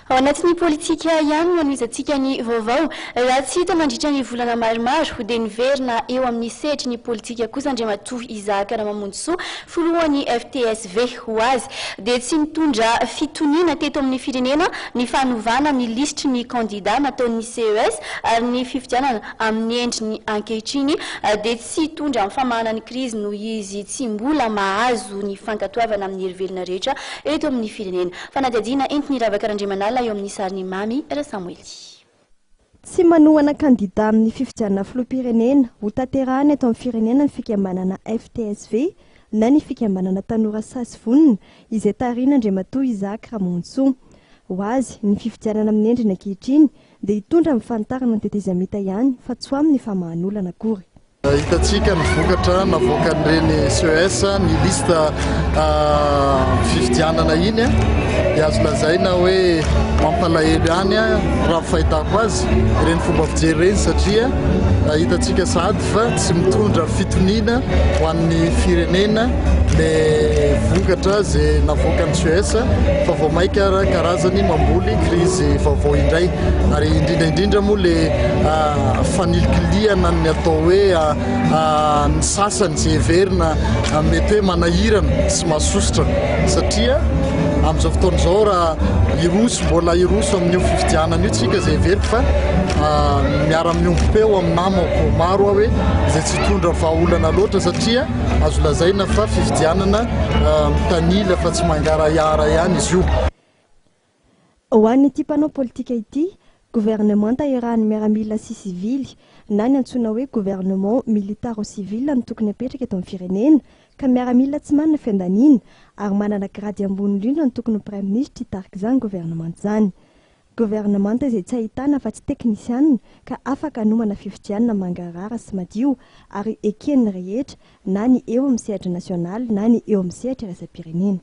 Ao anatin'ny politika ihany no anohizantsika ny vaovao. Raha tsy hita nandritra ny volana maromaro dia niverina eo amin'ny sehatry ny politika kosa Andriamatoa Isaac Ramamonjisoa, filohan'ny FTSV. Ho azy dia tsy nitondra fitoniana teto amin'ny firenena ny fanovana ny lisitry ny kandida nataon'ny CES ary ny fifidianana amin'ny endriny ankehitriny dia tsy hitondra amin'ny famahana ny krizy noho izy tsy mbola mahazo ny fankatoavana amin'ny herivelona rehetra eto amin'ny firenena. Fanadihadiana entin'i Ravaka Randriamanala eo amin'ny sarin'i Mamy Rasamoely. Tsy manohana kandida amin'ny fifidianana filoham-pirenena hotanterahina eto amin'ny firenena ny fikambanana FTSV na ny fikambanana Tanora Sahy sy Vonona izay tarihin'Andriamatoa Isaac Ramonjisoa. Ho azy, ny fifidianana amin'ny endriny ankehitriny dia hitondra amin'ny fanitarana ny tetezamita ihany fa tsy ho amin'ny famahan'olana akory. Hitantsika ny vokatra navoakan'ireny CES ny liste fifidianana iny dia azo lazaina hoe mampalahelo ihany raha ny fahitako azy ireny fomba fijery ireny satria hitantsika sahady fa tsy mitondra fitoniana ho an'ny firenena le vokatra izay navoakan'ny CES fa vao mainka ara karazany mamboly krizy vaovao indray ary indrindra indrindra moa le fanilikilihana ny atao hoe ny sasany izay heverina mety hoe manahirana sy mahasosotra satria amin'izao fotoana izao raha hiroso mbola hiroso amin'io fifidianana io tsika izay heveriko fa miara-miombom-peo amin'ny namako maro aho hoe izay tsy hitondra vahaolana loatra satria azo lazaina fa fifidianana mitanila fa tsy mangarahara ihany izy io. Ho an'ity mpanao politika ity, governemanta iarahan'ny miaramila sy sivily na ny antsoina hoe gouvernement militaro-civil no tokony hapetraka eto amin'ny firenena, ka miaramila tsy manana fiandaniana ary manana grady ambony indrindra no tokony ho praiminisitra hitarika izany governemanta izany. Governemanta izay tsy ahitana afa-tsy teknisianina ka afaka hanomana fifidianana mangarahara sy madio ary eken'ny rehetra na ny eo amin'ny sehatra nasionaly na ny eo amin'ny sehatra iraisam-pirenena.